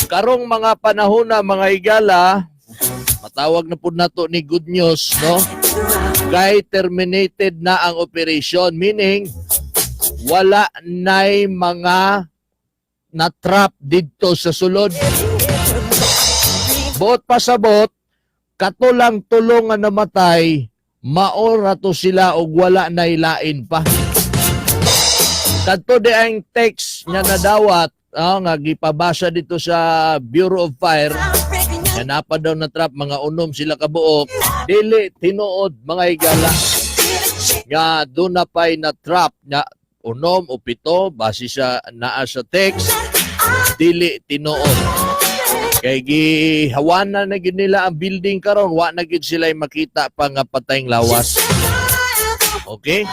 Karong mga panahon na, mga higala, matawag na pud nato ni good news, no? Kay terminated na ang operation, meaning wala na'y mga na-trap didto sa sulod. Buot pasabot, kato lang tulo nga namatay, mao ra to sila og wala na'y lain pa. Kadto di ang text nga nadawat, nga gipabasa dito sa Bureau of Fire, nga napa daw na trap mga 6 sila kabuok, dili tinuod, mga higala, nga doon na pa'y na trap nga 6 o 7 base sa naa sa text. Dili tinuod kay gihawanan na gid nila ang building karon, wa na gid sila makita pa nga patayng lawas. Okay,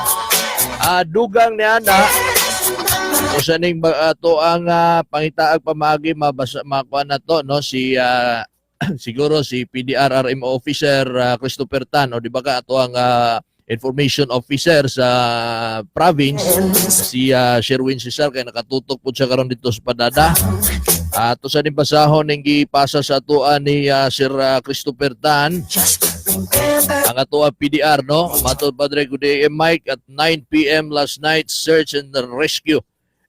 dugang ni ana usa ning ato ang pangitaag pamaagi, mabasa makuha na to, no, si siguro si PDRRM officer Christopher Tan o di ba ka ato ang information officer sa province, si Sherwin Cesar, kay nakatutok po siya karon dito sa Padada. Ato sa ning basahon ning gipasa sa atoa ni Sir Christopher Tan, ang ato ang PDR, no. Matod, Padre, good day, Mike, at 9 p.m. last night, search and rescue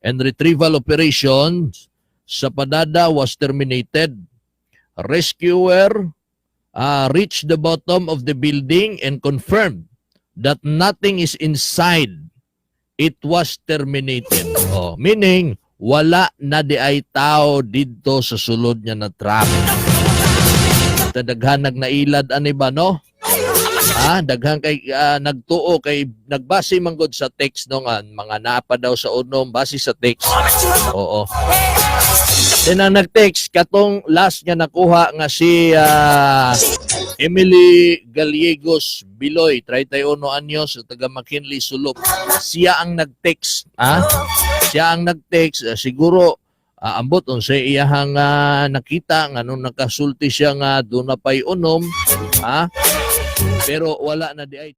and retrieval operations sa Padada was terminated. Rescuer reached the bottom of the building and confirmed that nothing is inside. It was terminated. Oh, meaning wala na di ay tao didto sa sulod niya na trap. Daghan nagnailad ani ba, no? Daghan kay nagtuo kay nagbase man gud sa text, no, nga mga napa daw sa 6 base sa text. Oo. Then ang nag-text katong last nga nakuha nga si Emily Gallegos Biloy, 31 anyos, taga McKinley, Sulop. Siya ang nag-text, ah? Siya ang nag-text, siguro ambot unsay iyahang nakita nga nung nakasulti siya nga doon na pa'y 6, ah? Pero wala na di ay